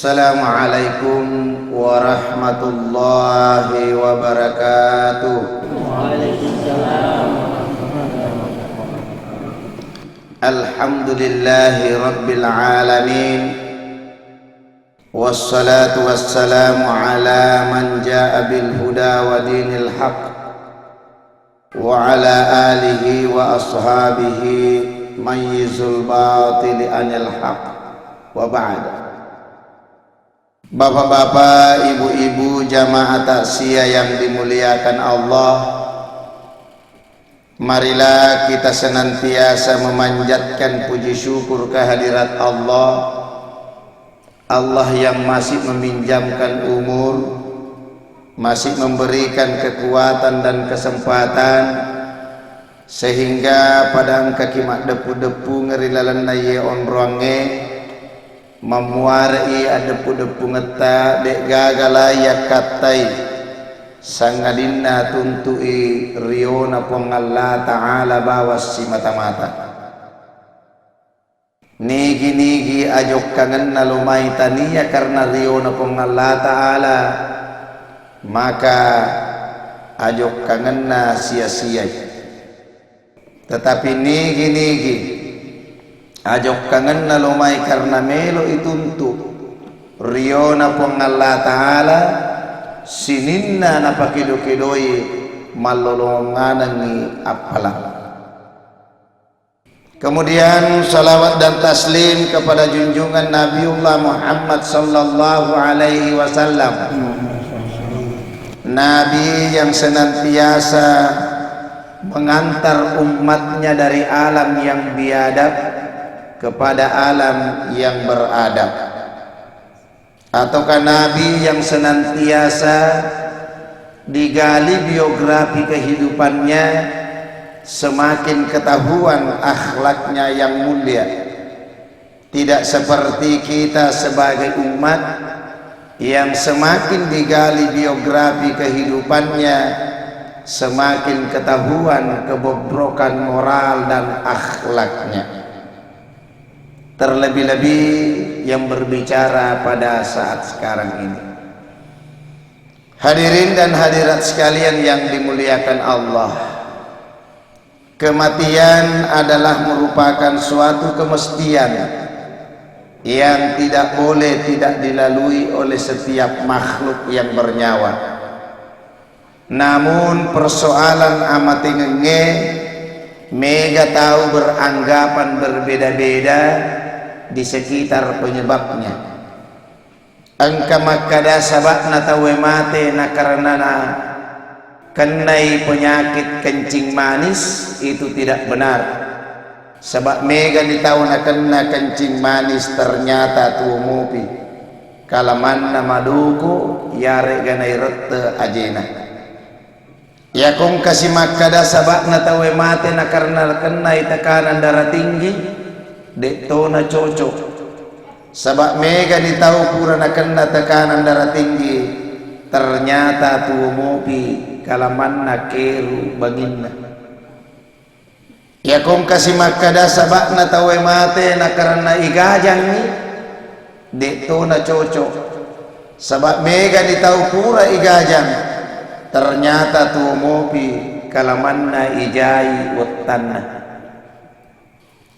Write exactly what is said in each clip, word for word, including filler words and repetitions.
Assalamualaikum warahmatullahi wabarakatuh. Alhamdulillahi rabbil alamin. Wassalatu wassalamu ala man jaa bil huda wa dinil haq, wa ala alihi wa ashabihi mayyizul batili anil haq, wa ba'd. Bapak-bapak, ibu-ibu, jamaah takziah yang dimuliakan Allah, marilah kita senantiasa memanjatkan puji syukur kehadirat Allah. Allah yang masih meminjamkan umur, masih memberikan kekuatan dan kesempatan, sehingga pada engkaki maddeppu-deppungeng ri lalenna iye onroangnge, mammuare'i addeppu-deppungetta, de'gaga lai yakkattai, sangadinna tuntu'i riona Puang Allah Ta'ala bawang simata-mata. Nigi-nigi ajokkangenna lo mai tania karena riona Puang Allah Ta'ala, maka ajokkangenna sia-siai. Tetapi nigi-nigi ajokkangenna lo mai karena melo ituntu riona Puang Allah Ta'ala, sininna napakedo-kedoi mallolongangengngi appalang. Kemudian salawat dan taslim kepada junjungan Nabiullah Muhammad sallallahu alaihi wasallam. Nabi yang senantiasa mengantar umatnya dari alam yang biadab kepada alam yang beradab. Ataukah Nabi yang senantiasa digali biografi kehidupannya, semakin ketahuan akhlaknya yang mulia. Tidak seperti kita sebagai umat yang semakin digali biografi kehidupannya, semakin ketahuan kebobrokan moral dan akhlaknya. Terlebih-lebih yang berbicara pada saat sekarang ini. Hadirin dan hadirat sekalian yang dimuliakan Allah, kematian adalah merupakan suatu kemestian yang tidak boleh tidak dilalui oleh setiap makhluk yang bernyawa. Namun, persoalan amatengengnge mega tau beranggapan berbeda-beda di sekitar penyebabnya. Engka makkada saba'na tauwe mate nakarena nakennai penyakit kencing manis, itu tidak benar. Saba' megani tau nakenna kencing manis ternyata tuo mopi, kalamanna madoko, iyare'ga nairette ajena. Iyako engkasi makkada saba'na tauwe mate nakarena nakennai tekanan darah tinggi, de'tona cocok. Saba' megani tau pura nakenna tekanan darah tinggi, ternyata tuo mopi, kalamanna keru banginna. Iyako engkasi makkada saba'na tauwe mate nakarena igajangngi, de'tona cocok. Saba' megani tau pura igajang, ternyata tuo mopi, kalamanna ijai wettanna.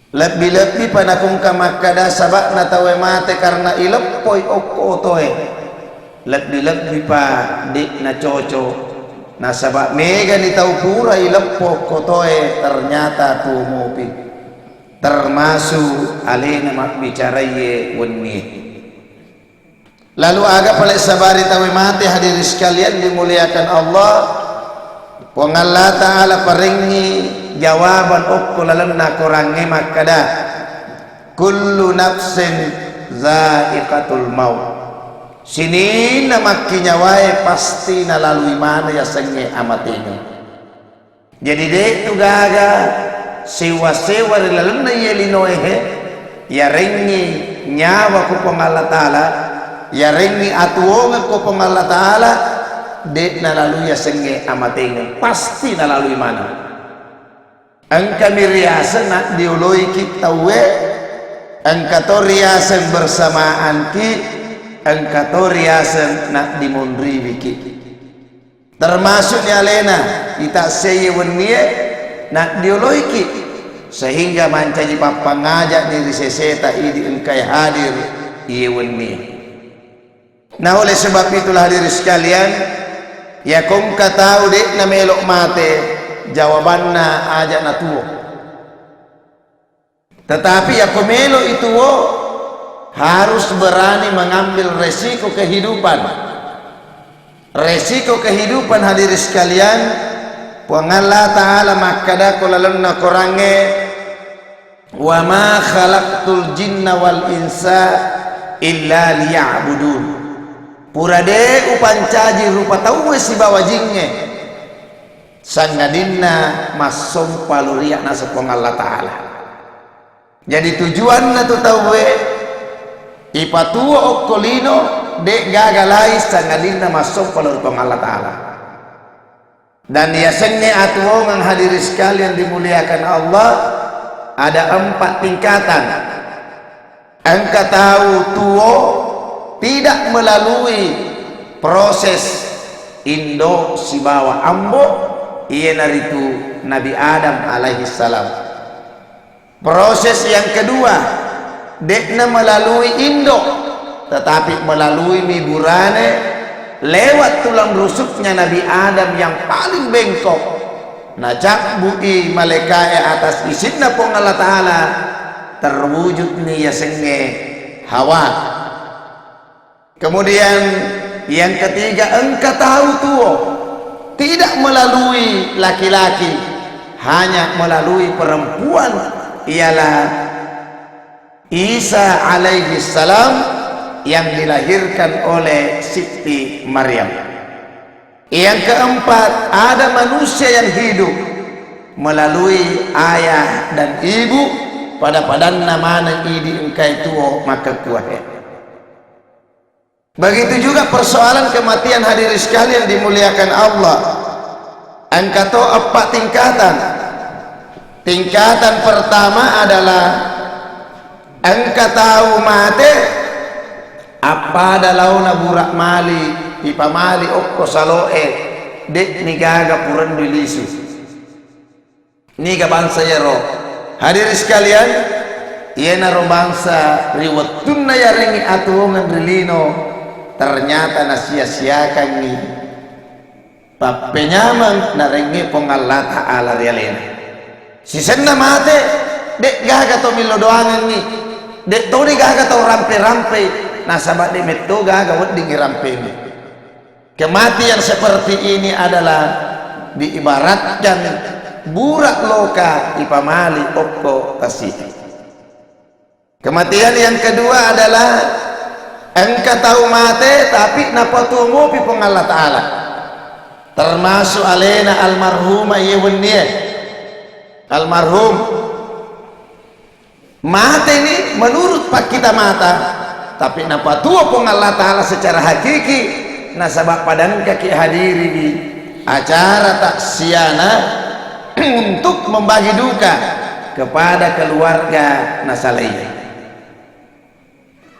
Lebbi-lebbipa nakongka makkada saba'na tauwe mate karena ileppoi okko otoe. Lebbi-lebbipa de'na cocok. Nasaba' megani tau pura ileppo okko otoe, ternyata tuo mopi. Termasuk alena mabbicaraiye wennie. Lalu aga pale sabari tauwe mate, hadirin sekalian dimuliakan Allah? Puang Allah Ta'ala parengngi jawaban okko lalenna Korangnge makkada, "Kullu nafsin za'iqatul maut." Sininna makkinyawae pasti nalalui maneng yasengnge amatengeng. Jadi, de'tu gaga sewa-sewa ri lalenna iye linoe he, yarengngi nyawa ko Puang Allah Ta'ala, yarengngi atuwongeng ko Puang Allah Ta'ala, de'na lalu yasengnge amatengeng, pasti nalalui maneng. Engkami riaseng naddioloiki tauwe, engka to riaseng bersamaanki, Engka to riaseng naddimonriwiki. Termasukni alena, itassei wennie naddioloiki, sehingga mancaji pappangajakni ri seseta idi engkai hadir iye wennie. Nah, oleh sebab itulah, hadirin sekalian, yakongka tau de'na melo mate, jawabanna aja natuo. Tetapi yakko melo ituo, harus berani mengambil resiko kehidupan. Resiko kehidupan, hadirin sekalian, Puang Allah Ta'ala makkadako lalenna Korangnge, "Wa ma khalaqtul jinna wal insa illa liya'budun." Pura de' upancaji rupa tauwe sibawa jingnge, sangadinna massompa lao ri naseng Puang Allah Ta'ala. Jadi tujuanna tu tauwe ipatuo okko lino, de' gaga lain sangadinna massompa lao ri Puang Allah Ta'ala. Dan yasengnge atuongeng, hadirin sekalian dimuliakan Allah, ada empat tingkatan. Engka tau tuo tidak melalui proses indo sibawa ambo, iyanaritu Nabi Adam alaihi salam. Proses yang kedua, de'na melalui indo, tetapi melalui mi burane lewat tulang rusuknya Nabi Adam yang paling bengkok. Nacabbu'i malaikae atas izinna Puang Allah Ta'ala, terwujudni yasengnge Hawa. Kemudian yang ketiga, engka tau tuo tidak melalui laki-laki, hanya melalui perempuan, ialah Isa alaihi salam yang dilahirkan oleh Siti Maryam. Yang keempat, ada manusia yang hidup melalui ayah dan ibu, pada-padanna maneng idi engkai tuo makkekkuae. Begitu juga persoalan kematian, hadirin sekalian dimuliakan Allah. Engka to eppa tingkatan. Tingkatan pertama adalah engka tau mate, appada laona bura mali, ipamali okko saloe, de'ni gaga purendui lisu. Niga bangsa iyaro? Hadirin sekalian, iyanaro bangsa ri wettunna yarengngi atuongeng ri lino, ternyata nasia-siakangngi pappenyameng narengnge Puang Allah Ta'ala ri alena. Sisenna mate, de' gaga to millo doangengngi, de' toni gaga tau rampe-rampei, nasaba de' metto gaga wedding irampeni. Kematian seperti ini adalah diibaratkan bura loka ipamali okko tasi. Kematian yang kedua adalah engka tau mate tapi napatuo mopi Puang Allah Ta'ala. Termasuk alena almarhumah iye wennie. Almarhum mateni menurut pakkita mata, tapi napatuo Puang Allah Ta'ala secara hakiki, nasaba pada engkaki hadiri acara taksiana untuk membagi duka kepada keluarga nasalaiya.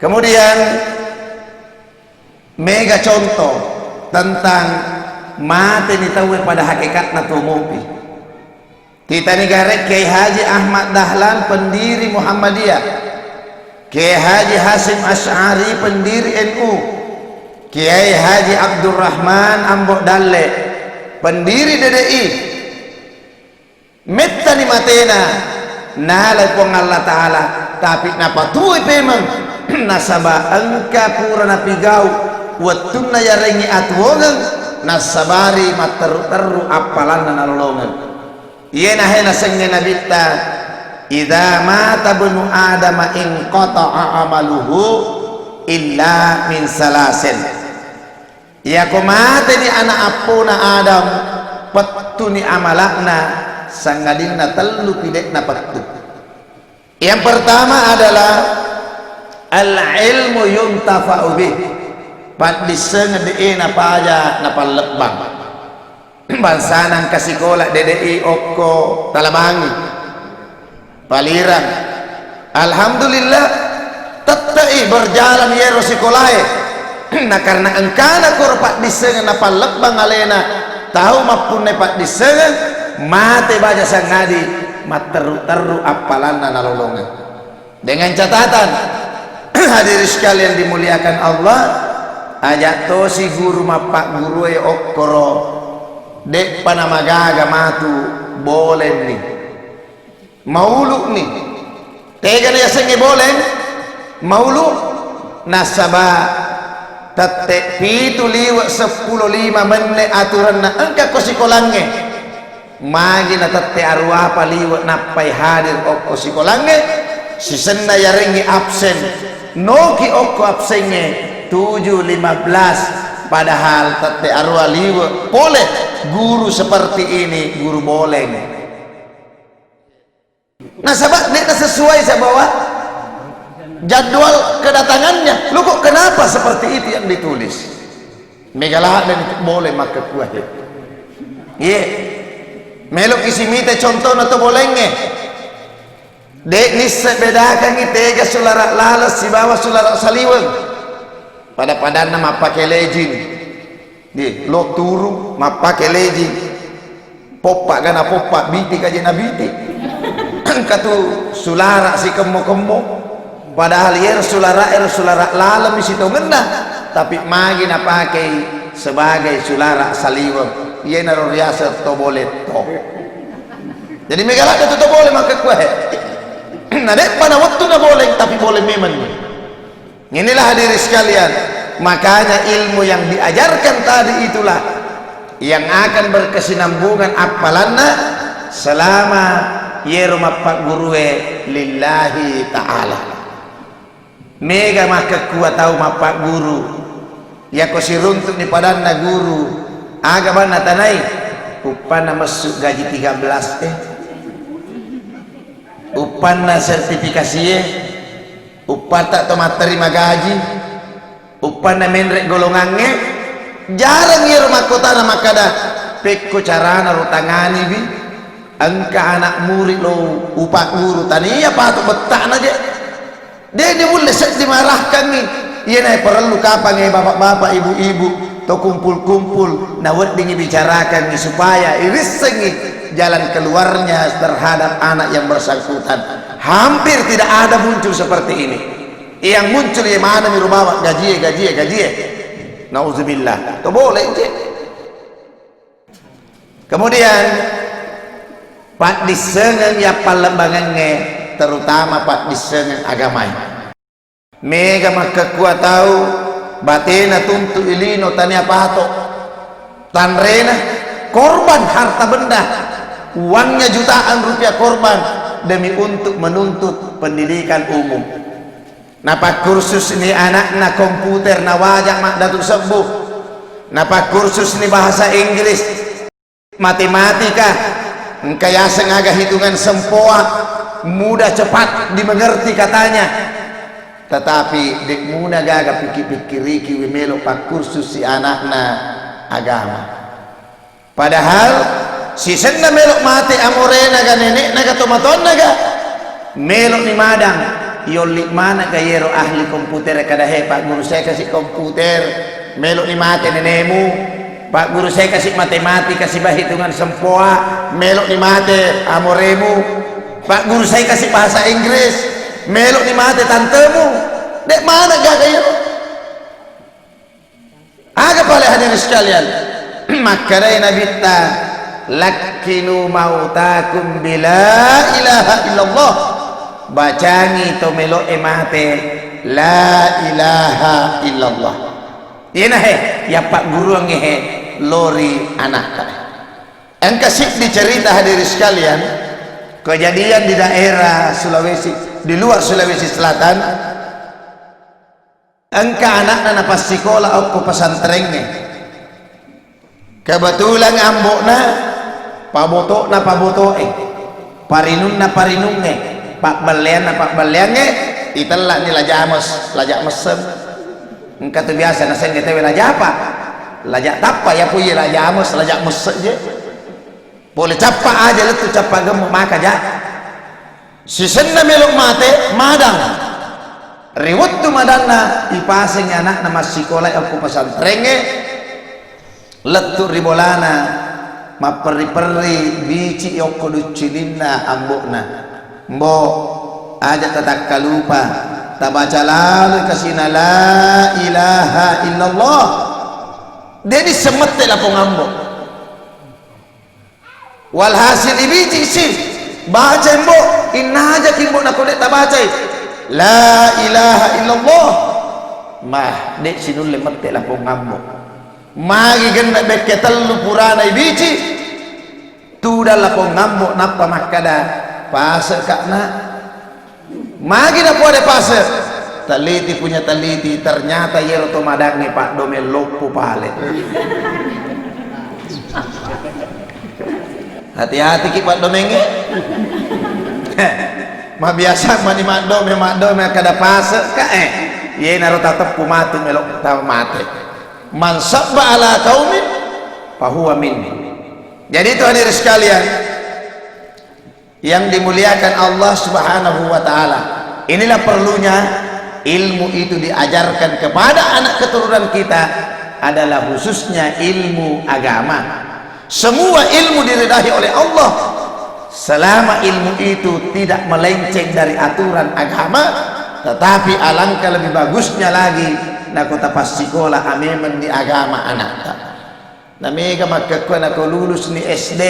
Kemudian, mega contoh tentang mateni tauwe pada hakikatna tuo mopi. Titani garek Kiai Haji Ahmad Dahlan, pendiri Muhammadiyah. Kiai Haji Hasyim Asy'ari, pendiri N U. Kiai Haji Abdurrahman Ambo Dalle, pendiri D D I. Mettani matena, nalai Puang Allah Ta'ala, tapi napatuoi pemeng, nasaba engka pura napigau wettunna yarengngi atuongeng, nassabari matteru-teru appalanna nalolongeng. Iyena he nasengnge Nabitta, "Idza mata ibnu Adama inqata'a amaluhu illa min salasin." Iyako mateni ana appona Adam, pettuni amala'na, sangadinna tellupi de'na pettu. Yang pertama adalah al-ilmu yuntafa'u bih, paddissengeng de'e napaja napallebbang. Bangsana engka sikola D D I okko Talabangi, Palirang. Alhamdulillah, tette'i berjalan yero sikolae. Na karena engkana koro paddissengeng napallebbang alena tau mappunnai paddissengeng, mate baja sangadi matterru-terru appalanna nalolongeng. Dengan catatan, hadirin sekalian dimuliakan Allah, aja tosi guru mappaggurue okkoro, de'pa namagaga matu, bolenni. Maulu'ni. Tegana yasengnge boleng? Maulu. Nasaba tette pitu liwe seppulo lima menne aturanna engka ko sikolangnge. Magi na tette aruapa liwe nappai hadir okko sikolangnge, sisenna yarengngi absen. Noki okko absengnge tujuh lima belas, padahal tette arua liwe pole guru seperti ini, guru boleng. Nasaba de'na sesuai sabawa jadwal kedatangannya. Lo kok kenapa seperti itu yang ditulis? Mega ladde' boleh makkekkuae. Iye. Meloki simita contohna to bolengnge. De' nisse bedakangngi tega sulara' laleng sibawa sulara' saliweng. Pada-padanna mappake lejing. Di, lo turu mappake lejing. Poppa gana poppa, biti kaje na biti. Engka tu sulara' sikemmo-kemmo. Padahal iyero sulara', ero sulara' laleng mi sitongenna, tapi magi napakei sebagai sulara' saliweng. Iyenaro riaseng to boletto. Jadi mega ladde' tu to boleh makkekkuae. Na de'pa na wettunna boleng, tapi boleh memang. Inilah hadirin sekalian, makanya ilmu yang diajarkan tadi itulah yang akan berkesinambungan appalanna selama iyero mappaggurue lillahi ta'ala. Mega makkekkua tau mappagguru, yako siruntu'ni padanna guru, aga banna tanai? Uppanna messu gaji tiga belas e, uppanna sertifikasi e, uppatta to matterima gaji, uppanna menre' golongangnge. Jarang iyaro makkotana makkada, pekko carana ro tanganiwi engka ana' muri' lo upagguru, tania pato betta'na je. De' niulle seddi marahkangngi. Iyanae parellu kapangnge bapak-bapak, ibu-ibu, to kumpul-kumpul, naweddingngi bicarakangngi supaya irissengngi jalan keluarnya terhadap anak yang bersangkutan. Hampir tidak ada muncul seperti ini. Yang muncul iya maneng mi rubawa gajie, gajie, gajie. Nauzubillah. To boleh je. Kemudian, paddissengeng yappallembangengnge, terutama paddissengeng agamae. Mega makkekkua tau batena tuntu'i lino tania pato, tanrena, korban harta benda, uangnya jutaan rupiah korban demi untuk menuntut pendidikan umum. Napakkursusni ana'na komputer nawaja maddatu sebbu. Napakkursusni bahasa Inggris, matematika, engka yaseng aga hitungan sempoa, mudah cepat dimengerti katanya. Tetapi de' muna gaga pikki-pikkiriki wi melo pakkursusi ana'na agama. Padahal sisenna melo mate amorena ga, nene'na ga, tomatoanna ga, melo ni madang, yolli maneng ga yero ahli komputer kada, he, Pak Guru, saya kasih komputer, melo ni mate nenemu, Pak Guru, saya kasih matematika siba hitungan sempoa, melo ni mate amoremu, Pak Guru, saya kasih bahasa Inggris, melo ni mate tantemu, de' maneng gaga yero. Aga pale hadirin sekalian? Makkedai Nabitta, "Lakkinu mautakum bila ilaha illallah." Bacangi to melo'e mate la ilaha illallah. Iyena he, yappagguruangnge he, lori anakta. Engka siddi cerita hadirin sekalian, kejadian di daerah Sulawesi, di luar Sulawesi Selatan. Engka anakna napassikola okko pesantrengnge. Kebetulan ambo'na paboto'na paboto'e, parinunna parinungnge, pabbelleanna pabbelleangnge, itella'ni La James, La Ja' Messeng. Engka tu biasa nasengnge tauwe La Japa, La Ja' Tappa, iya pun iya La James, La Ja' Messeng je. Pole cappa aja lettu cappa gemmu maka ja. Sisenna melo mate, madang. Ri wettu madanna ipasengngi ana'na massikola okko pesantrengnge, lettu ri bolana, mapperri-perri bici okko duccilinna ambo'na. Mbo, aja tatakkalupa, tabaca laloi kasina la ilaha illallah. De' nisseng mette lapong ambo. Walhasil ibici si, bacai mbo, innajaki mbo nako de' tabacai. La ilaha illallah. Mah, de' sinulle mette lapong ambo. Magi genna bekke tellu purana ibici, tudang lapong ambo nappa makkada, "Pasekka, Nak." Magi napoada pase? Teliti punya teliti, ternyata yero to madangnge paddomeng loppo pale. Hati-hati ki paddomengnge. Mabiasa mani maddomeng, maddomeng kada pase ka, eh. Yenaro tateppu matu melo tau mate. Man sabba ala qaumin fahuwa minhum. Jadi itu hadirin sekalian, yang dimuliakan Allah Subhanahu wa Ta'ala. Inilah perlunya ilmu itu diajarkan kepada anak keturunan kita, adalah khususnya ilmu agama. Semua ilmu diridai oleh Allah selama ilmu itu tidak melenceng dari aturan agama, tetapi alangkah lebih bagusnya lagi nako tapassikola amemeng ni agama anakta. Na mega makkekkuwa nako lulusni S D,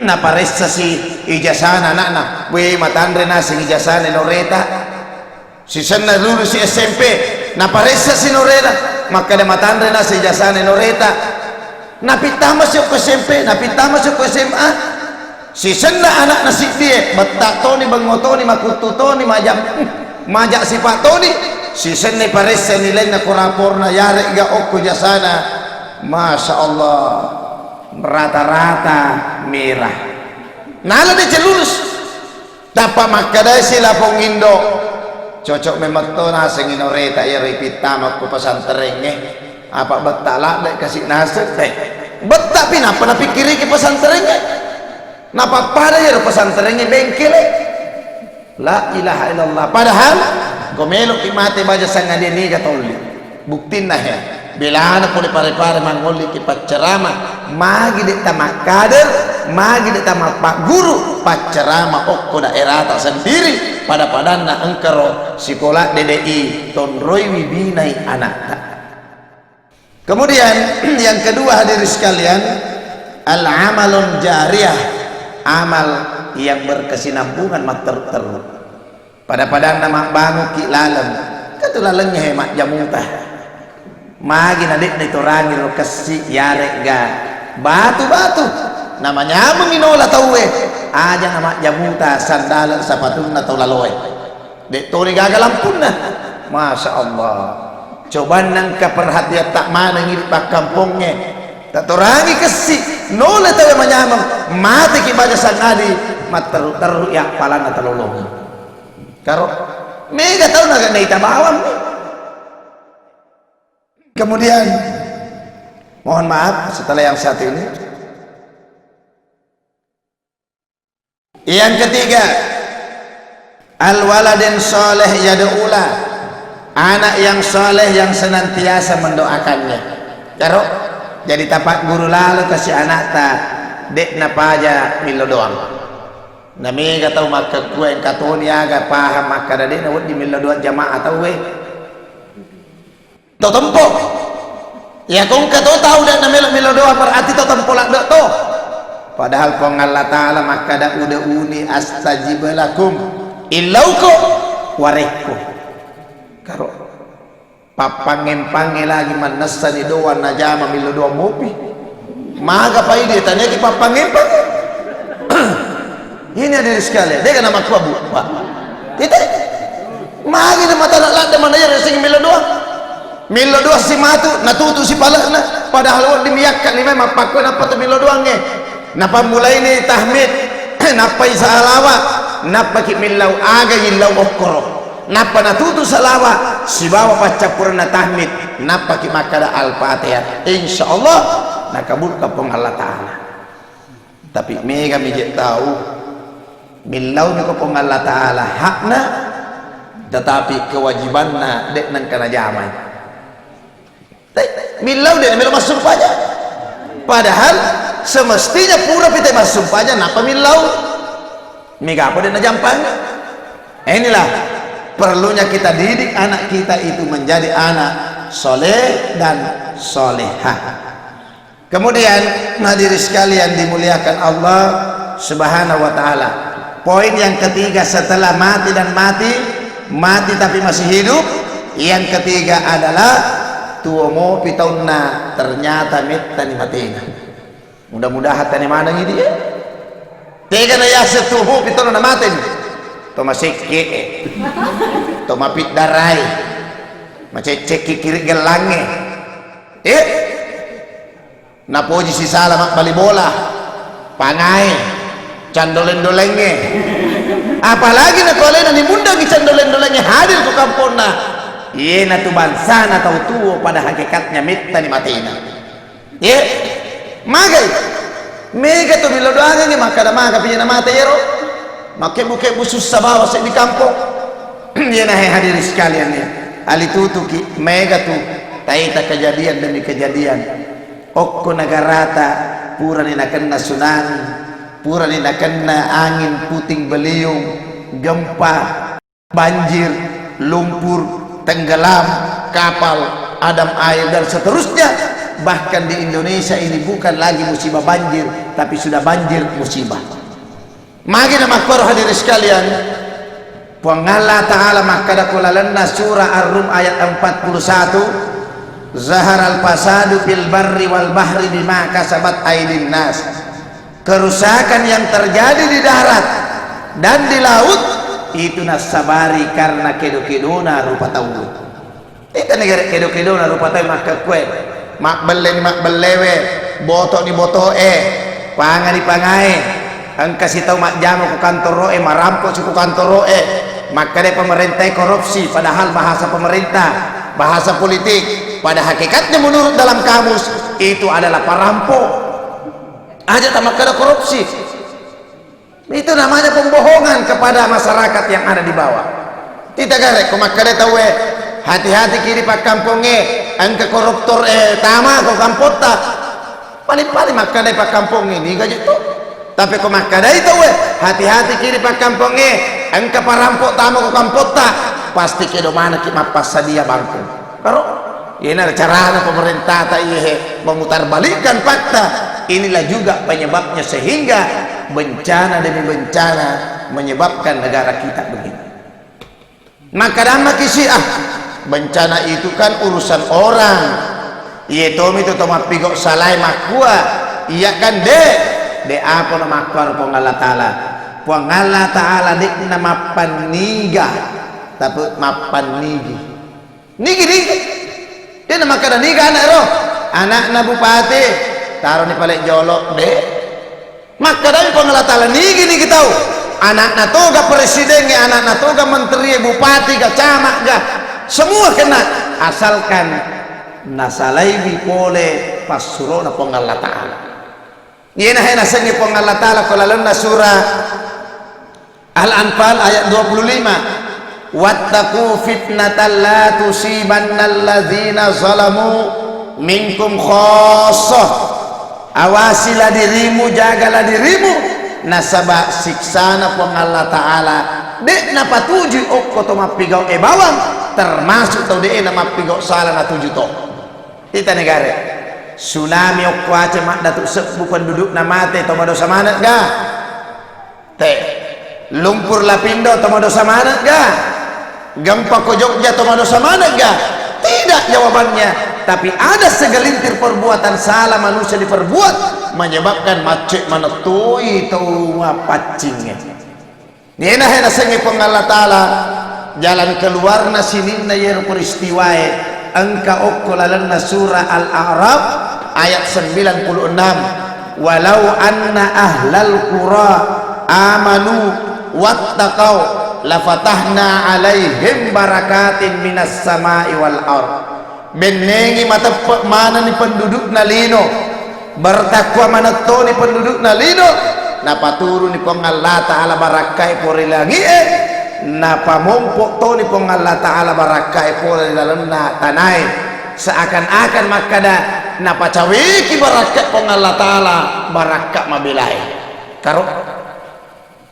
naparessasi ijazana ana'na, we, matanre naseng ijazana noreta. Sisenna lulusi S M P, naparessasi norena, makkada matanre naseng ijazana noreta. Napittamasi okko S M P, napittamasi okko S M A. Sisenna ana'na siddie, betta toni, bengngo toni, makuttu toni, maja, maja sipa toni. Sisenna paressa nilainna ko raporna, yare'ga okko jasana. Masya Allah, rata-rata merah. Nala deceng lulus. Tappa makkadai si lapong indo, cocok memetto naseng inoreta iyaro ipittama ko pesantrengnge. Apa betta ladde kasi naseng teh. Betta pi nappa napikkiriki pesantrengnge. Napappada iyaro pesantrengnge bengkele. La ilaha illallah. Padahal ko meloki mate baja sangadie niga tolli. Buktinna he. Belana pole pare-pare mangolliki paccerama. Magi de' tamakkader, magi de' tamappagguru paccerama okko daerata sendiri. Pada-padanna engkaro sikola D D I tonroiwi binai anakta. Kemudian yang kedua hadirin sekalian, al-amalun jariyah, amal yang berkesinambungan matteru-teru. Pada-padanna mabbangukki laleng, engka tu lalengnge he majjamuta. Magi na de' nitorangi ro kessi yare'ga batu-batu. Namanyamengngi nola tauwe, aja na majjamuta sandale sapatunna tau laloe. De' toni gaga lampunna. Masya Allah. Cobanna engka perhatiatta maneng idi pakkampongnge. Tatorangi kessi, nole tauwe manyameng, mateki baja sangadi, matteru-teru ya palanna talolong. Karo, mega tau naga naita bawang. Kemudian, mohon maaf, setelah yang satu ini, yang ketiga, al-waladin saleh yad'ula, anak yang saleh yang senantiasa mendoakannya. Karo, jadi tapak guru lalo kasi anakta, de' napaja millo doang. Na mega tau makkekkuwa engka toni aga paham makkada de' nawedding millau doang jamaah tauwe. To tempo. Iya ko engka to tau de' namelo millau doang berarti to tempo ladde' to. Padahal Puang Allah Ta'ala makkada, "Ud'uni astajib lakum." Illauko warekko. Karo. Pappangempangnge lagi mannessani doang najama millau doang mopi. Maga paidi taniaki pappangempang. Ini hadirin sekalian, de' kana makkua bu, Pak. Kita magi na matana ladde mana ya racing millau doang. Millau doang si matu, natutu si palekna. Padahal wedding miyakka ni memang pakkua nappa tu millau doangnge. Napammulaini tahmid, nappai salawat, nappaki millau aga illau okkoro. Nappa natutu salawat sibawa paccappurenna tahmid, nappaki makkada Al-Fatihah. Insya Allah nakabulka Puang Allah Ta'ala. Tapi mega mije tau, millauni ko Puang Allah Ta'ala hakna, Tetapi kewajibanna de' nengka najamai. Te, millau de' melo massumpajang. Padahal semestinya pura pite massumpajang, nappa millau. Mega apa de' najampang? Inilah perlunya kita didik anak kita itu menjadi anak soleh dan solehah. Kemudian, hadirin sekalian dimuliakan Allah Subhanahu wa Ta'ala, poin yang ketiga setelah mati dan mati, mati tapi masih hidup, yang ketiga adalah tuo mopi taunna ternyata mettani matena. Mudah-mudahan tani manengi dia. Tega na yaseng tuo mopi taunna namateni. To masekke, to mapiddarai, macecekki kiri gellangnge. Eh? Napoji sisala mabbali bola, pangae, candoleng-dolengnge. Apalagi nako alena nimundangi candoleng-dolengnge hadir ko kamponna. Iyenatu bangsana tau tuo pada hakikatnya mettani matena. Ye, magai. Mega to millau doangengnge makkada maga pija namate yero. Makkebbu-kebbu sussa bawa seddi kampong. Iyena he hadirin sekalian ya. Alitutuki, mega tu taita kejadian demi kejadian. Okko negarata purani nakenna tsunami, purani nakenna angin puting beliung, gempa, banjir, lumpur, tenggelam, kapal, adam air dan seterusnya. Bahkan di Indonesia ini bukan lagi musibah banjir, tapi sudah banjir musibah. Magi na makkoro hadirin sekalian, Puang Allah Ta'ala makkada ko lalenna surah Ar-Rum ayat empat puluh satu, "Zaharal fasadu fil barri wal bahri bima kasabat aidin nas." Kerusakan yang terjadi di darat dan di laut itu nassabari karena kedo-kedona rupa tau. Titani gare kedo-kedona rupa tau makkekkue. Mabbelleni mabbellewe, botoni botoe, pangani pangae. Engka sitau majjama ko kantoroe, marampo si ko kantoroe. Makkeda pemerintah korupsi, padahal bahasa pemerintah, bahasa politik. Pada hakikatnya menurut dalam kamus itu adalah parampo. Aja tamakkeda korupsi. Itu namanya pembohongan kepada masyarakat yang ada di bawah. Tita gare ko makkeda tauwe, hati-hati kiri pakkampongnge, engka koruptor e tama ko kampotta. Paling-paling makkeda pakkampongnge niga je tu. Tapi ko makkedai tauwe, hati-hati kiri pakkampongnge, engka parampo tama ko kampotta, pasti kedo manekki mappassadia bangku. Karo, iyena carana pemerintah ta iye he memutarbalikkan fakta. Inilah juga penyebabnya sehingga bencana demi bencana menyebabkan negara kita begini. Maka damma kisi ah, bencana itu kan urusan orang. Iye tomi tu to mappigo salai makkua, iya kan de, de apa na makkua Puang Allah Ta'ala. Puang Allah Ta'ala de na mappanniga, tapi mappannigi. Nigi, nigi. Dena makkeda niga anak ero. Anakna bupati, taroni pale jolo, de. Makkedai Puang Allah Ta'ala, nigi, nigi tau. Anakna toga presiden, anakna toga menteri, bupati ga, camat ga. Semua kena. Asalkan nasalaiwi pole passurona Puang Allah Ta'ala. Iyena he nasengngi Puang Allah Ta'ala ko lalenna surah Al-Anfal ayat dua puluh lima, "Wattaqu fitnatan la tusibannalladzina zalamu minkum khassah." Awasilah dirimu, jagalah dirimu, nasaba siksana Puang Allah Ta'ala de napatuju okko to mappigau e bawang, termasuk tau de na mappigau sala natuju to. Ita negara tsunami okko Aceh maddatu sebbu pendudukna mate, to madosa maneng ga? Te. Lumpur Lapindo to madosa maneng ga? Gempa ko Jogja to madosa maneng ga? Tidak jawabannya. Tapi ada segelintir perbuatan salah manusia diperbuat menyebabkan macet manettui tau mappaccingnge. Nena he nasengnge Puang Allah Ta'ala jalan keluarna sininna yero peristiwae engka okko lalenna surah Al-A'raf ayat sembilan puluh enam. Walau anna ahlal qura amanu wattaqau lafatahna alaihim barakatin minas sama'i wal ard. Bennengi mateppe manenni pendudukna lino, bertakwa manettoni pendudukna lino, napaturuni Puang Allah Ta'ala barakkai pore langi'e, Napamompo toni Puang Allah Ta'ala barakkae pole ri lalenna tanae, seakan-akan makkada, napacaweki barakka Puang Allah Ta'ala, barakka mabelae. Karo?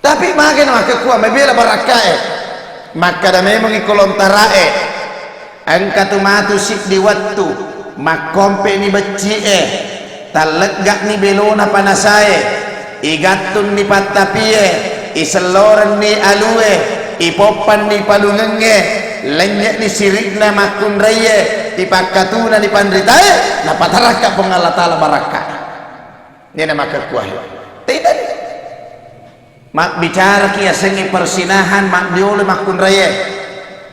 Tapi magai na makkekua mabela barakkae? Makkada memangi kolontarae, engka tu matu siddi wettu, makkompe'ni becci'e, tallegga'ni belona panasae, igattunni pattapie, isellorenni alue, ipoppanni palungengnge, lennye'ni siri'na makkunraie, ipakkatunani panritae, napatarakka Puang Allah Ta'ala barakka. Nena makkekua. Tidak. Mabbicaraki yasengnge persinahan, maddiolo makkunraie.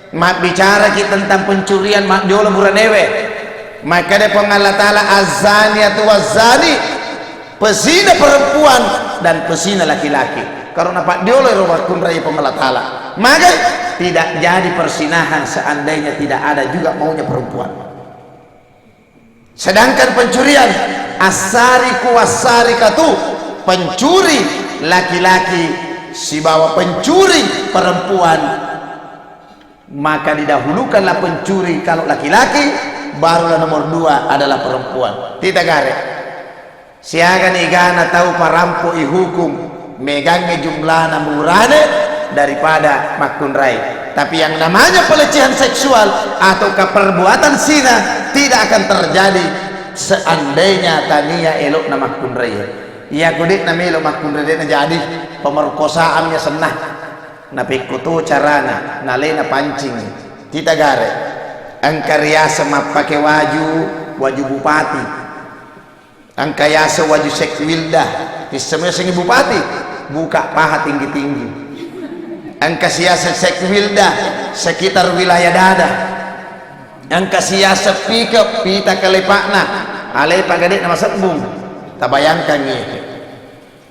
Mabbicaraki tentang pencurian, maddiolo buranewe. Makkeda Puang Allah Ta'ala, "Az-zaniatu waz-zani," pezina perempuan dan pezina laki-laki. Karo napaddiolo ero makkunrai Puang Allah Ta'ala. Magai? Tidak jadi persinahan seandainya tidak ada juga maunya perempuan. Sedangkan pencurian, as-sariqu was-sariqatu, pencuri laki-laki sibawa pencuri perempuan, maka didahulukanlah pencuri kalau laki-laki, barulah nomor dua adalah perempuan. Tita gare. Siagani igana tau parampo ihukum, megangnge jumlana murane daripada makkunrai. Tapi yang namanya pelecehan seksual atau perbuatan zina tidak akan terjadi seandainya tania elokna makkunrai. Iya ko de'na melo makkunrai, de'na jadi, pemerkosaan ya senna. Napekko to carana, nalena pancing. Tita gare. Engka riaseng mappake waju, waju bupati. Engka yaseng waju Sekda Wilda, tisseng yasengnge bupati, buka paha tinggi-tinggi. Engka siyaseng Sekda Wilda, sekitar wilayah dada. Engka siyaseng pickup, pita kalepa'na, alepa gade'na masebbung. Tabayangkangngi.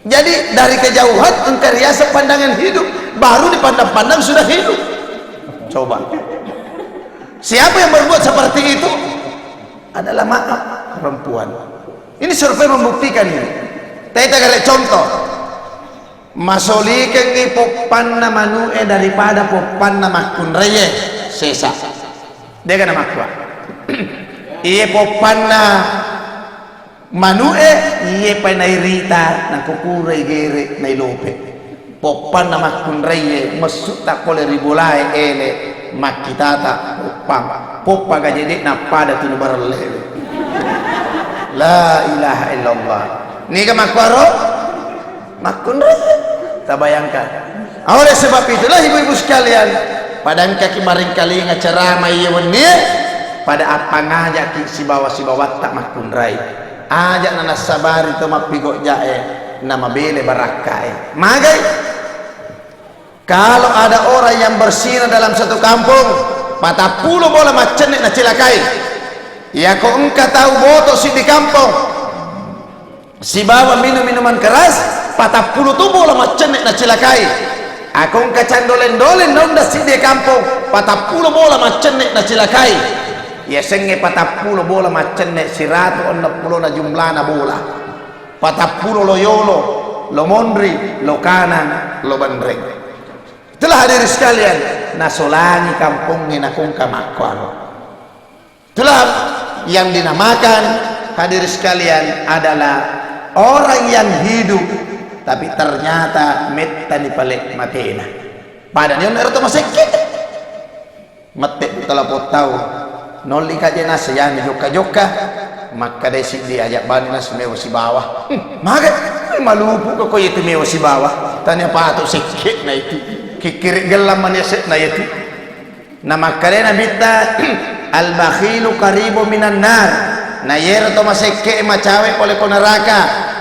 Jadi dari kejauhan engka riaseng pandangan hidup, baru dipandang-pandang sudah hidup. Coba. Siapa yang berbuat seperti itu? Adalah maaf perempuan. Ini survei membuktikan ini. Teta gare contoh. Masolikengngi poppanna manu'e daripada poppanna makkunraie sesa. Dega namakkua. Iye poppanna manu'e, iye pa nairita, nakukurai gere, nailope. Poppanna makkunraie, messutta pole ri bolae ele, makkitata poppang. Poppa gajede'na pada tunu barellewe. La ilaha illallah. Niga makkuaro? Makkunrai. Tabayangkan. Oleh sebab itulah ibu-ibu sekalian, pada engkaki maringkalinga ceramah iya wennie, pada appangajaki sibawa-sibawatta makkunrai. Aja na nassabari to mappigojjae, namabele barakkae. Magai? Kalau ada orang yang berzina dalam satu kampung, patappulo bola maccenne nacilakai. Yako engka tau boto siddi kampung, sibawa minum minuman keras, patappulo tu bola maccenne nacilakai. Ako engka candoleng-doleng naunda siddi kampung, patappulo bola maccenne nacilakai. Yasengnge patappulo bola maccenne, siratu enneng pulona jumlana bola. Patappulo lo yolo, lo monri, lo kanang, lo benreng. Itulah hadirin sekalian, nasolangi kampongnge nakongka makkuaro. Itulah yang dinamakan, hadirin sekalian, adalah orang yang hidup, tapi ternyata mettani pale matena. Padani onnero to masekke. Mette tala pottau. Nolli kaje nase yani jokka-jokka. Makkadai siddi aja bani nase mewa sibawa. Hmm, maga? Malupu ko, ko itu mewa sibawa. Tania patu sekke na itu. Kikkiri gellam mani asetna itu. Na makkadai Nabitta, "Al-bakhilu qaribun minan nar." Na yero to masekke macawe pole ko neraka,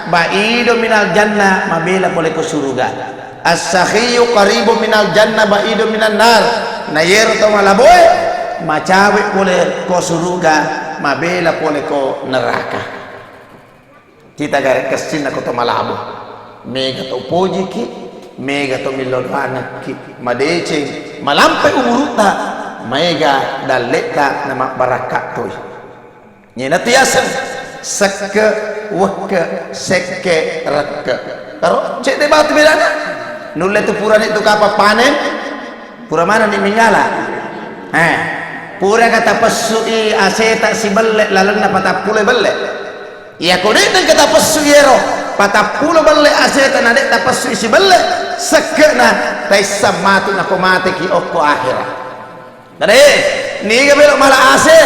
ba'idu minal jannah, mabela pole ko suruga. "As-sakhiyyu qaribun minal jannah, ba'idu minan nar." Na yero to malaboe, macawe pole ko suruga, mabela pole ko neraka. Kita gare kessinna ko to malabo. Mega to pojiki, mega to millau doangekki, madeceng, malampe umurutta, maega dalletta na mabbarakka toi. Nyenatu yaseng sekke, wekke, sekke, rekke. Karo cedde batu bedana. Nulle tu purane tu kapang panen, Pura manenni mingala. Eh, puraka tapessui aseta sibelle lalenna patappulo belle. Iyako de'na engka tapessu iyero patappulo belle aseta na de' tapessui sibelle, sekke'na taissang matu nako mateki okko akhera. Kada, eh, niga melo mala ase,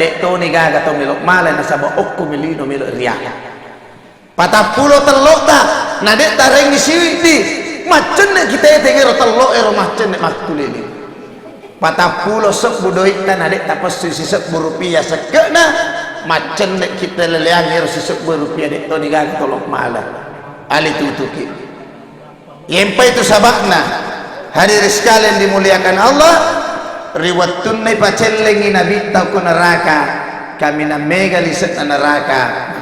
de' toni gaga to melo mala nasaba okko mi lino melo riaga. Patappulo tello'ta, na de' tarengngi siwiddi, maccenne ki teteng ero tello' ero maccenne makkutulili. Patappulo sebbu doi'ta na de' tapessui sisebbu rupiah sekke'na, maccenne ki teleleang ero sisebbu rupiah de' toni gaga tolo mala. Ali tutuki. Yempa itu saba'na, hadirin sekalian dimuliakan Allah, ri wettunna ipacellengi nabitta ko neraka, kaminang mega lise'na neraka,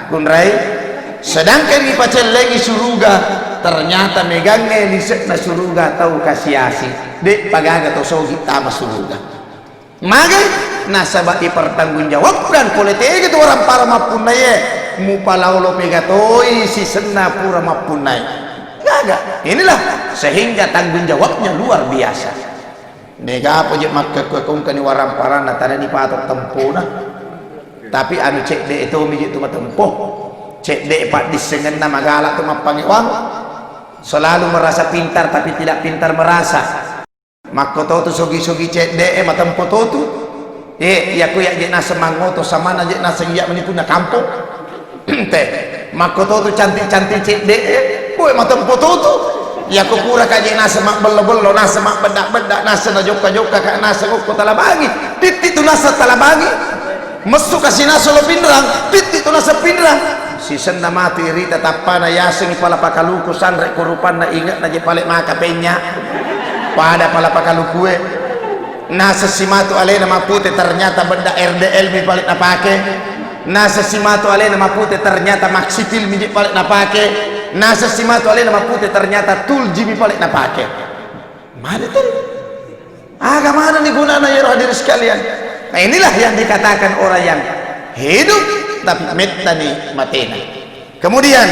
kunrai? Sedangkan ipacellengi suruga, ternyata megangnge lise'na suruga tau kasiasi, de' pagaga to sogi tama suruga. Magai? Nasaba ipertanggungjawabkan pole tega tu warampara mappunnaie, mupalaolo pegatoi sisenna pura mappunnai. Gaga. Inilah sehingga tanggung jawabnya luar biasa. Mega apa je makkekkuwe kongkani waramparanna tadani patok tempona. Tapi anu cedde tomi je tu matempo. Cedde paddissengenna magala tu mappangewang. Selalu merasa pintar tapi tidak pintar merasa. Makkototu sogi-sogi cedde'e matempo totu. Eh, iyako iya je naseng mangoto samana je naseng iya menipu na kampong. Te, makkototu cantik-cantik cedde'e, boe matempo totu. Iyako pura ka je naseng mabbello-bello, naseng mabbedda-bedda, naseng najokka-jokka ka naseng okko talabangi. Titti tu naseng talabangi. Messu kasi naseng lo pinrang, titti tu naseng pinrang. Sisenna matu irita tappana yasengngi pala pakaluku sanre ko rupanna inge'na je pale maka penya. Pada pala pakalukue. Nasessi matu alena mapute ternyata bedda R D L mi pale napake. Nasessi matu alena mapute ternyata Maxitil mi je pale napake. Nasessi matu alena mapute ternyata Tulji mi pale napake. Mane tu? Aga manenni gunana iyaro hadirin sekalian? Nah, inilah yang dikatakan orang yang hidup tapi mettani matena. Kemudian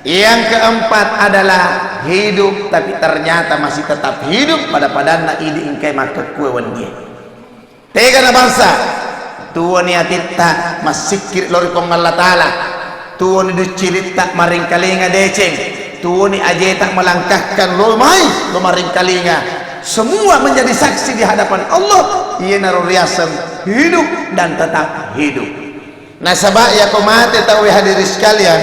yang keempat adalah hidup tapi ternyata masih tetap hidup pada-padanna idi engkai makkekkue wennie. Tegana bangsa, tuoni atitta massikkiri lao ri Puang Allah Ta'ala, tuoni ducciritta maringkalinga deceng, tuoni ajeta melangkahkan lo mai, lo maringkalinga. Semua menjadi saksi di hadapan Allah, iyanaro riaseng hidup dan tetap hidup. Nasaba iyako mate tauwe hadirin sekalian,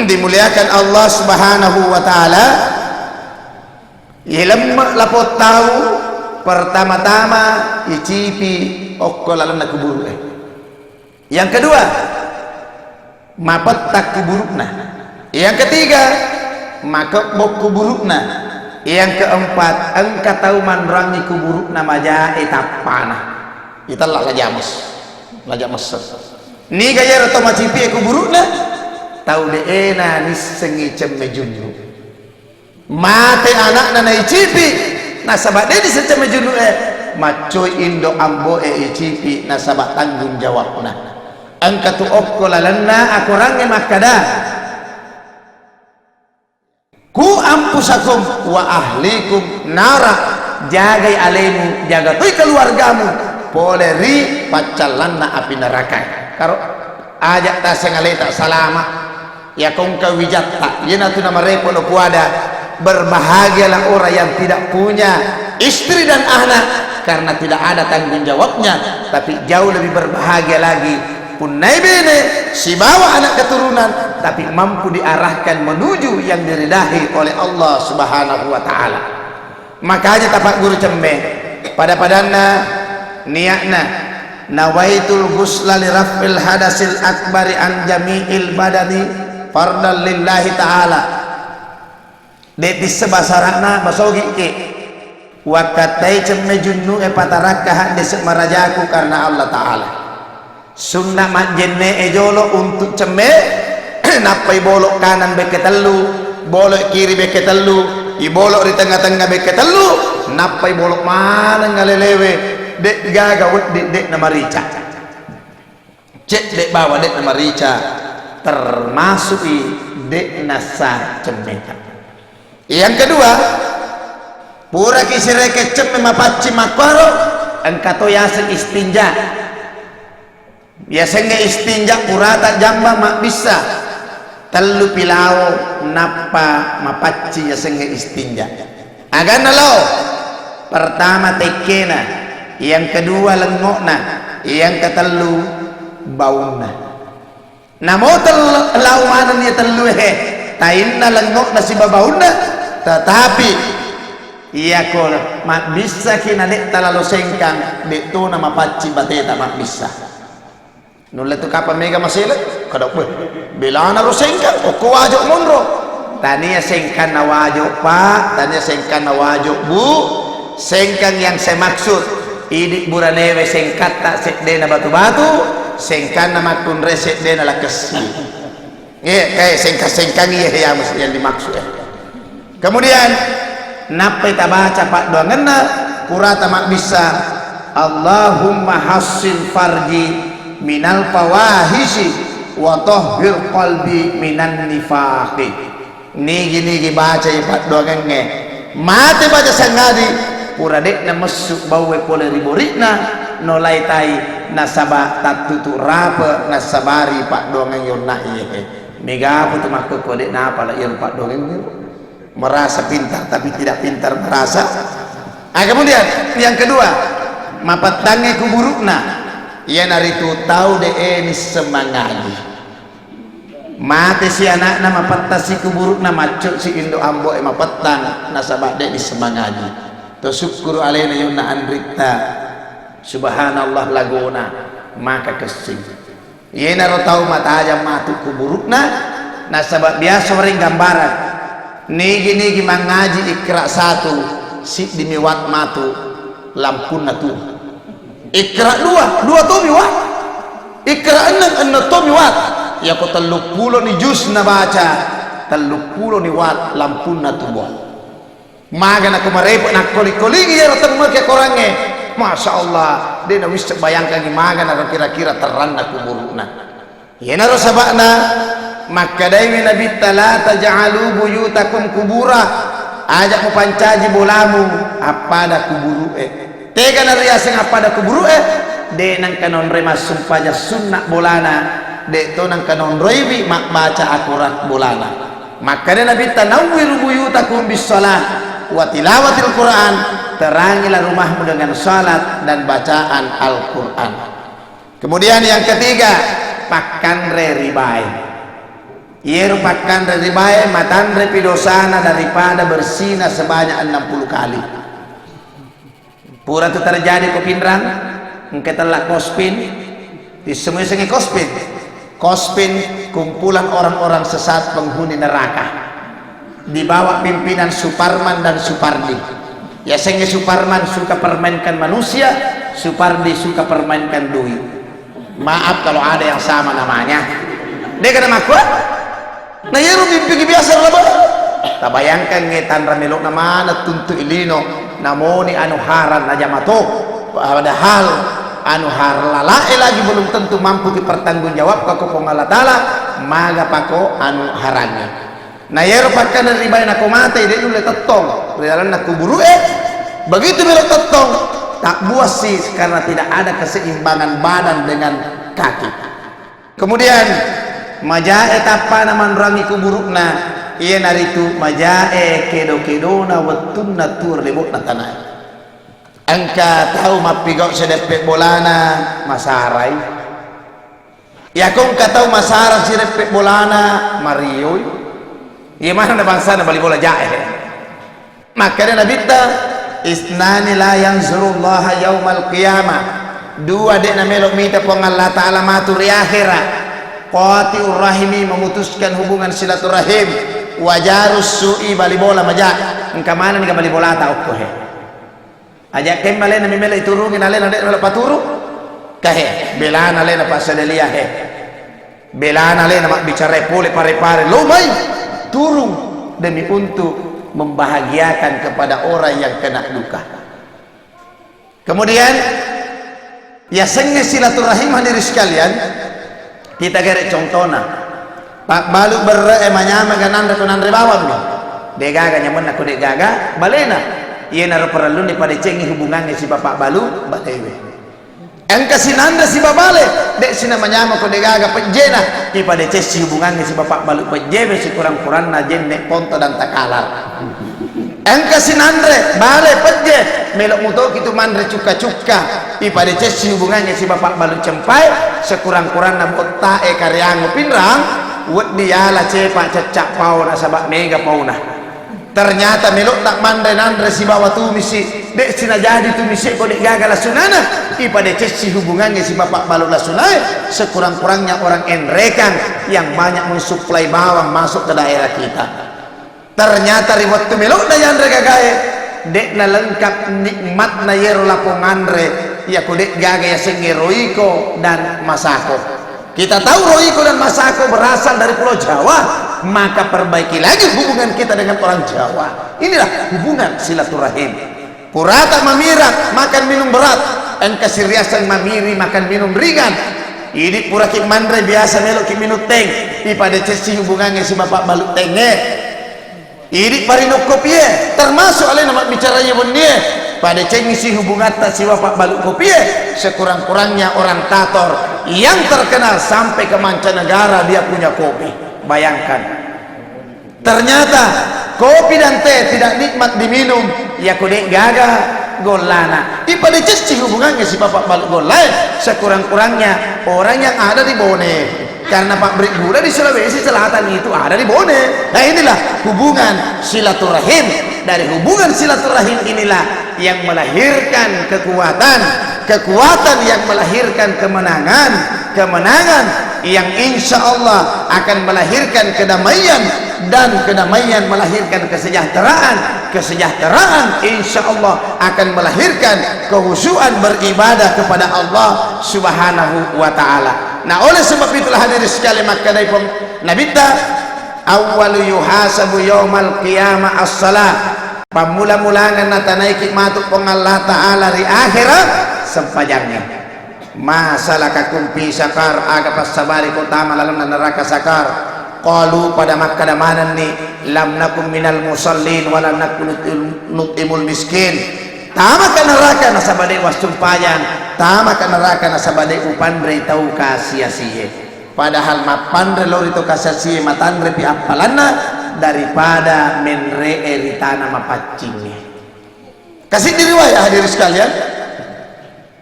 dimuliakan Allah Subhanahu wa Ta'ala, Ilemme lapong tau, pertama-tama icipi okko lalenna kuburu'e. Yang kedua, mapetta kuburu'na. Yang ketiga, makebbong kuburu'na. Yang keempat, engka tau manrangi kuburu'na majae tappana. Itella lajames, lajamesseng. Niga iyaro to macipi kuburu'na? Tau de'ena nissengi cemme junnu. Mate ana'na naicipi, nasaba de' disecce majunue, maccoi indo amboe icipi nasaba tanggung jawabna. Engka tu okko lalenna akorangnge makkada, "Ku anfusakum wa ahlikum nara," jagai alemu, jaga toi keluargamu pole ri paccallanna api neraka. Karo aja taseng aleta salama. Iyako engka wijatta, iyanatu namarepo lo puada, berbahagialah orang yang tidak punya istri dan anak karena tidak ada tanggung jawabnya, tapi jauh lebih berbahagia lagi punnai bene sibawa anak keturunan, tapi mampu diarahkan menuju yang diridai oleh Allah Subhanahu wa Ta'ala. Makanya tapagguru cemme, pada-padanna niatna, "Nawaitul ghusla li raf'il hadasil akbari an jami'il badani fardan lillahi ta'ala." De' pisse basara'na, basogi'ki. Wakkattai cemme junnu'e patarakka haddese marajaku karena Allah Ta'ala. Sunna majjenne'e jolo untuk cemme, nappai bolo kanang bekke tellu, bolo kiri bekke tellu, ibolo ri tengnga-tengnga bekke tellu, nappai bolo maneng alelewe, de' gaga wedding de' namarica. Cedde bawa de' namarica, termasuk i de' nassa cemmeta. Yang kedua, Puraki sirekeng cemme mapaccing makkuaro, engka to yaseng istinja. Yasengnge istinja purata jambang mabbissa, tellupi lao nappa mapaccing yasengnge istinja. Aganna lao, pertama tekkena, yang kedua lengngo'na, yang ketellu baunna. Namo tel-, lao manenni tellue he, tainna lengngo'na sibawa baunna, tetapi iyako mabbissaki na de' talalo sengkang, de' tona mapaccing bateta mabbissa. Nulle tu kapang mega masele, kada, "Weh, belana ro sengkang, okko wajo monro." Tania sengkanna wajo, Pak, tania sengkanna wajo, Bu. Sengkang yang saya maksud, idi buranewe sengkatta seddena batu-batu, sengkanna makkunrai seddena lakessi. Iya, kayak sengkang-sengkang iya yang, yang dimaksud ya. Kemudian, nappai tabaca paddoangenna, purata mabbissa, "Allahumma hassin farji minal fawahishi wa tahhir qalbi minan nifaqi." Nigi-nigi baca iya paddoangengnge, mate baca sangadi, pura de'na messu baue pole ri bori'na, nolai tai nasaba tattutu rape nassabari paddoangeng yonna iye. Megapo tu makkukku de' napala iyaro paddoangengnge. Merasa pintar tapi tidak pintar merasa. Ah, kemudian yang kedua, mapettangnge kuburu'na, iyanaritu tau de'e nisseng mangaji. Mate si ana'na, mapettang si kuburu'na, macco si indo ambo'e mapettang nasaba de' nisseng mangaji. To sukkuru alena yonna anritta, subhanallah, lagona maka kessing. Iyenaro tau matajang matu kuburu'na, nasaba biasa oreng gambarang, nigi-nigi mangaji Iqra satu, siddimi watt matu lampunna tu. Iqra dua, dua tomi watt. Iqra enneng, enneng tomi watt. Yako telluppulo ni juz nabaca, telluppulo ni watt lampunna tuwo. Maga nako marepe' nakkoli-kolingi iyaro temmeke korangnge. Masya Allah, de' nawisseng bayangkangi maga naro kira-kira terranna kuburu'na. Iyanaro saba'na makkedaiwi Nabitta, "La taj'alu buyutakum kubura." Aja' mupancaji bolamu appada kuburu'e. Tega nariaseng appada kuburu'e? De' nengka naonroi massumpajang sunna bolana, de' to nengka naonroiwi mabbaca akurat bolana. Makkeda Nabitta, "Nawwiru buyutakum bis shalah wa tilawatil Qur'an." Terangilah rumahmu dengan salat dan bacaan Al-Qur'an. Kemudian yang ketiga, pakkanre ribae. Iyero pakkanre ribae matanrepi dosana daripada bersina sebanyak enam puluh kali. Pura tu terjadi ko Pinrang, engka tella Kospin, issemui sengi Kospin. Kospin, kumpulan orang-orang sesat penghuni neraka. Di bawah pimpinan Suparman dan Supardi. Yasengnge Suparman suka permainkan manusia, Supardi suka permainkan duit. Maaf kalau ada yang sama namanya. De' kana makkua? Na iyaro mimpiki biasa raba. Tabayangkangnge tanra melo'na maneng tuntu'i lino, namoni anu haram najama to. Padahal anu halala'e lagi belum tentu mampu dipertanggungjawabkan ko Puang Allah Ta'ala, maga pako anu harangnge. Na iyaro pakkanre ribae nako matei, de' nulle tettong ri lalenna kuburu'e. Begitu melo tettong, tabbuassi karena tidak ada keseimbangan badan dengan kaki. Kemudian, majae tappana manroangi kuburu'na, iyanaritu majae kedo-kedona wettunna tuo ri lebo'na tanae. Engka tau mappigau' sideppe bolana, masarai. Yako engka tau masara sideppe bolana, marioi. Iya manenna bangsana bali bola jae. Makkeda Nabitta, "Isnani la yanzurullaha yaumal qiyamah." Dua de' namelo mita Puang Allah Ta'ala matu ri akhera. Qati'ur rahimi, memutuskan hubungan silaturahim. Wa jarus su'i, bali bola maja. Engka manenni ga bali bolata okko he. Aja' kemma alena memela iturungi, na alena de' melo paturu. Kahe, belana alena passadelia he. Belana alena mabbicara pole pare-pare, lo mai turung demi untuk membahagiakan kepada orang yang kena duka. Kemudian, yasengnge silaturahim, hadirin sekalian, kita gere contohna. Pabbalu berre'e manyameng ga nanre ko nanre bawammi. De' gaga nyamenna ko de' gaga balena. Iyanaro parellunna ipadecengi hubungangnge sibawa pabbalu balewe. Engka sinanre sibawa bale, de' sinamanyamako de'gaga pejjena, ipadecessi hubungangnge sibawa pabbalu pejjewe, sikurang-kuranna jenne' ponto dan takalar. Engka sinanre bale pejje, melo' mutoki tu manre cukka-cukka, ipadecessi hubungangnge sibawa pabbalu cempae, sekurang-kuranna botta'e kareangngo pinrang, weddi yala cepa' cacca' pao nasaba' mega paona. Ternyata melo'ta manre nanre sibawa tumisi, de' sinajadi tumisi ko de' gaga lasunana, ipadecessi hubungangnge sibawa pabbalu lasunae, sekurang-kurangnya orang Enrekang yang banyak mensuplai bawang masuk ke daerah kita. Ternyata ri wettu melo'na yanre gagae, de' nalengkap nikmatna yero lapong anre, yako de' gaga yasengnge Roiko dan Masako. Kita tahu Roiko dan Masako berasal dari Pulau Jawa, maka perbaiki lagi hubungan kita dengan orang Jawa. Inilah hubungan silaturahim. Purata mamirak, makan minum berat, engka siriaseng mamiri, makan minum ringan. Idi' puraki manre biasa melo'ki minum teng, ipadecessi hubungangnge sibawa pabbalu tengnge. Idi' parinung kopie, termasuk alena mabbicara iye wennie, padecengi si hubungatta sibawa pabbalu kopie, sekurang-kurangnya orang Tator yang terkenal sampai ke mancanegara dia punya kopi. Bayangkan. Ternyata kopi dan teh tidak nikmat diminum, yako de' gaga gollana. Ipadecessi hubungangnge sibawa pabbalu gollae, sekurang-kurangnya orang yang ada di Bone. Karena pabrik gula di Sulawesi Selatan itu ada di Bone. Nah, inilah hubungan silaturahim. Dari hubungan silaturahim inilah yang melahirkan kekuatan. Kekuatan yang melahirkan kemenangan. Kemenangan yang insya Allah akan melahirkan kedamaian. Dan kedamaian melahirkan kesejahteraan. Kesejahteraan insya Allah akan melahirkan kehusuan beribadah kepada Allah Subhanahu wa Ta'ala. Nah, oleh sebab itulah hadirin sekalian, makkedai pem-, Nabitta, "Awwalu yuhasabu yaumal qiyamah as-salah." Pammula-mulangeng natanaiki matu Puang Allah Ta'ala ri akhera, sempajangnge. "Ma salakakum fi saqar?" Aga passabariko tama lalenna neraka Saqar? Qalu, pada makkeda manenni, "Lam nakum minal musallin wa lam nakum nut'im-, nut'imul miskin." Tamaka neraka nasaba de' wassumpajang, tamaka neraka nasaba de' upanrei tau kasiasie. Padahal mappanre lao ri tau kasiasie matanrepi appalanna daripada menre'e ri tana mapaccingnge. Kasiddi riwayat, hadirin sekalian,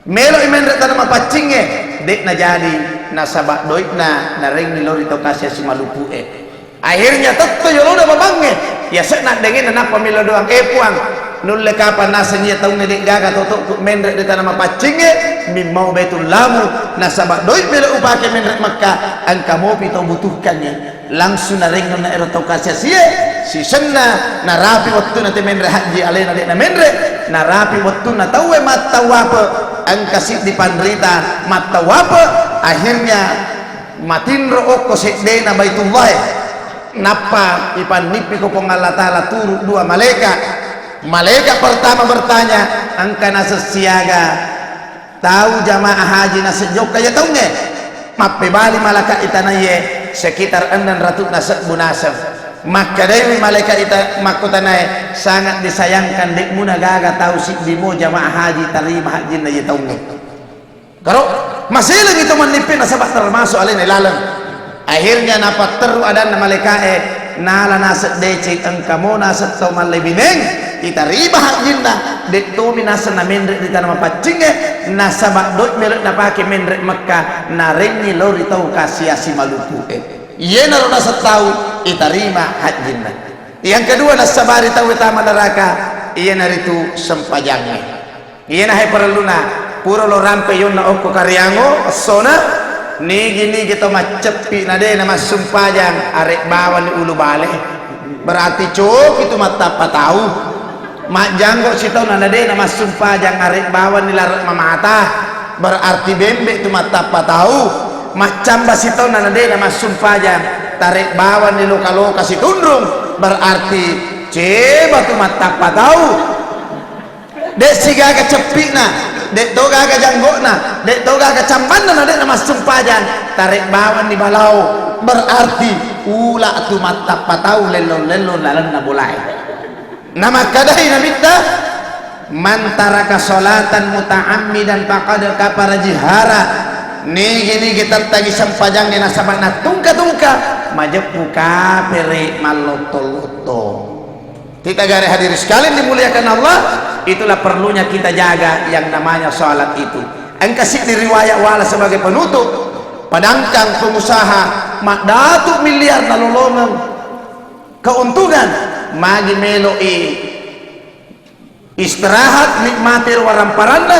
melo'i menre' tana mapaccingnge, de' najadi nasaba' doi'na narengngi lao ri tau kasiasi malupu'e. Akhirnya tetto yolona babangnge, yase'na addengenna nappa melo doang, "Eh, Puang, nulle kapang naseng iya taungnge de' gaga toto'ku menre' ri tana mapaccingnge, mimmau Baitul Lamu, nasaba' doi' melo upake menre' Mekka, engka mopi tau butuhkangngi." Langsung narengngenna ero tau kasiasie, sisenna narapi wettunna te menre' hajji alena de' namenre', narapi wettunna tauwe mattawape, engka siddi panrita mattawape, akhirnya matinro okko seddena Baitullahe. Nappa ipannippiko Puang Allah Ta'ala turu' dua malaika. Malaika pertama bertanya, "Engka naseng siaga tau jamaah haji naseng jokka iya taungnge?" Mappebali malaika' itanaiye, "Sekitar enneng ratu'na sebbu naseng." Makkedaiwi malaika' ita-, makkutanae, "Sangat disayangkan, de' muna gaga tau siddi mo jamaah haji tarima hajjinna iya taungnge." Karo, maselengi to mannippe nasaba' termasuk alena ilaleng. Akhirnya napatteru adanna malaika'e, nala naseng deceng, engka mo naseng tau mallebineng, itarima hajjinna, de' tomi naseng namenre' ri tana mapaccingnge, nasaba' doi' melo napake menre' Mekka, narengngi lao ri tau kasiasi malupu'e. Iyenaro naseng tau itarima hajjinna. Yang kedua, nassabari tauwe tama neraka, iyanaritu sempajangnge. Iyanahe parelluna, pura lo rampe yonna okko kariango, essona, nigi-nigi to macceppi na de' namassumpajang, are' bawanni ulu bale. Berarti coki tu mattappa tau. Majjanggo sitaunna na de' namassumpajang, are' bawanni lare' mamata. Berarti bembe' tu mattappa tau. Maccamba sitaunna na de' namassumpajang, tare' bawanni loka-loka situnrung. Berarti ceba tu mattappa tau. De' sigaga ceppi'na, de' to gaga janggo'na, de' to gaga cambanna na de' namassumpajang, tare' bawanni balao, berarti ula' tu mattappa tau lellong-lellong lalenna bolae. Namakkadai Nabitta, Man taraka sholatan muta'ammidan faqad kafara jihara. Nigi-nigi tettangi sempajangnge nasaba nattungka-tungka, majeppu kapere mallotto-lotto. Titagare hadirin sekalian dimuliakan Allah, itulah perlunya kita jaga yang namanya sholat itu. Engka siddi riwayat wala sebagai penutup, padangkang pengusaha maddatu miliar nalolongeng keuntungan, magi melo'i istirahat, nikmati waramparanna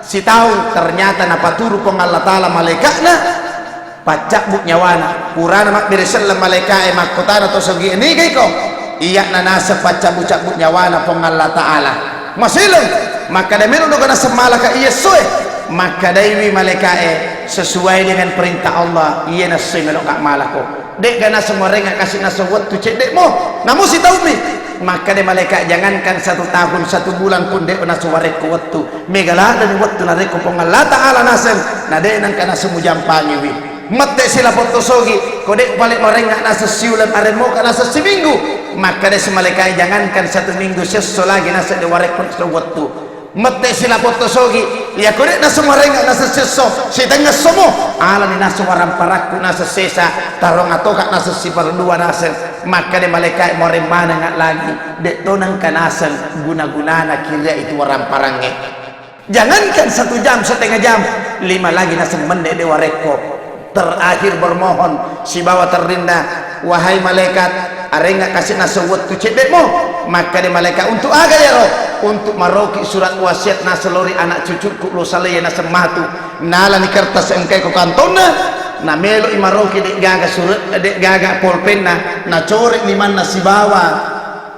sitaung, ternyata napaturu Puang Allah Ta'ala malaika'na, paccabbu nyawana. Purana mabbere selleng malaika'e makkotana to sogi, "Niga iko?" Iya'na naseng paccabbu-cabbu nyawana Puang Allah Ta'ala. Maseleng, makkada melo doga naseng malaka iya essoe. Makkadaiwi malaika'e, "Sesuai dengan perintah Allah, iya nassoi meloka malako." De'ga naseng warengnga kasi naseng wettu cedde'mo, namo sitaummi. Makkeda malaika, "Jangankan satu tahun, satu bulan pun de' naseng warekko wettu. Mega ladani wettu narekko Puang Allah Ta'ala naseng, na de' nengka naseng mujampangiwi. Mette silapotto sogi, ko de' pale warengnga naseng siuleng, are'moka naseng siminggu." Makkeda si malaika, "Jangankan satu minggu, siesso lagi naseng de' warekko naseng wettu." Mette silapotto sogi, iyako de' naseng warengnga naseng siesso, sitengnga essomo, alani naseng waramparakku naseng sesa, tarong atoka naseng siperdua naseng. Makkeda malaika, "Moreng manengnga lagi, de' to nengka naseng guna-gunana kiria itu waramparangnge. Jangankan satu jam, setengah jam, lima lagi naseng menne de' warekko." Terakhir bermohon sibawa terrinna, "Wahai malaikat, arengnga kasi naseng wettu cedde'mo?" Makkeda malaikat, "Untuk aga iyaro?" "Untuk maroki surat wasiat naseng lao ri anak cucukku lo salai naseng matu." Nalani kertas engkai ko kantonna, namelo'i maroki de' gaga sure-, de' gaga polpenna, nacore limanna sibawa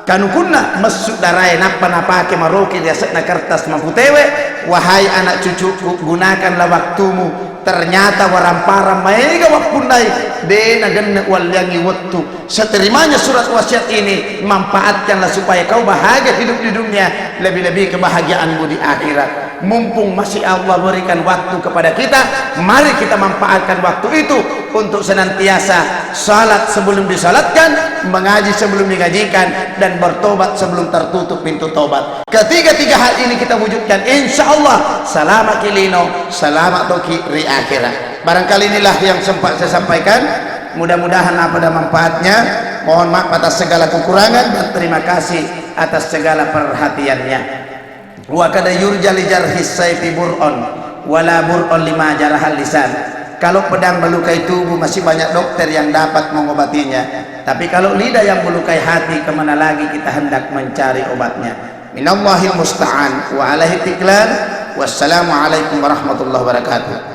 kanukunna, messu darae nappa napake maroki ri ase'na kertas maputewe, "Wahai anak cucukku, gunakanlah waktumu. Ternyata waramparang maega wappunnai, de' nagenne walliangngi wettu. Seterimanya surat wasiat ini, manfaatkanlah supaya kau bahagia hidup di dunia, lebih-lebih kebahagiaanmu di akhirat." Mumpung masih Allah berikan waktu kepada kita, mari kita manfaatkan waktu itu untuk senantiasa salat sebelum disalatkan, mengaji sebelum digajikan, dan bertobat sebelum tertutup pintu tobat. Ketiga-tiga hal ini kita wujudkan, insya Allah selamat ki lino, selamat toki ri akhirat. Barangkali inilah yang sempat saya sampaikan. Mudah-mudahan apa ada manfaatnya. Mohon maaf atas segala kekurangan dan terima kasih atas segala perhatiannya. Wa kada yurja li jarhis saifi bur'un, wala bur'un lima jarahal lisan. Kalau pedang melukai tubuh, masih banyak dokter yang dapat mengobatinya. Tapi kalau lidah yang melukai hati, kemana lagi kita hendak mencari obatnya? Minallahil musta'an wa alaihi tiklan. Wassalamualaikum warahmatullahi wabarakatuh.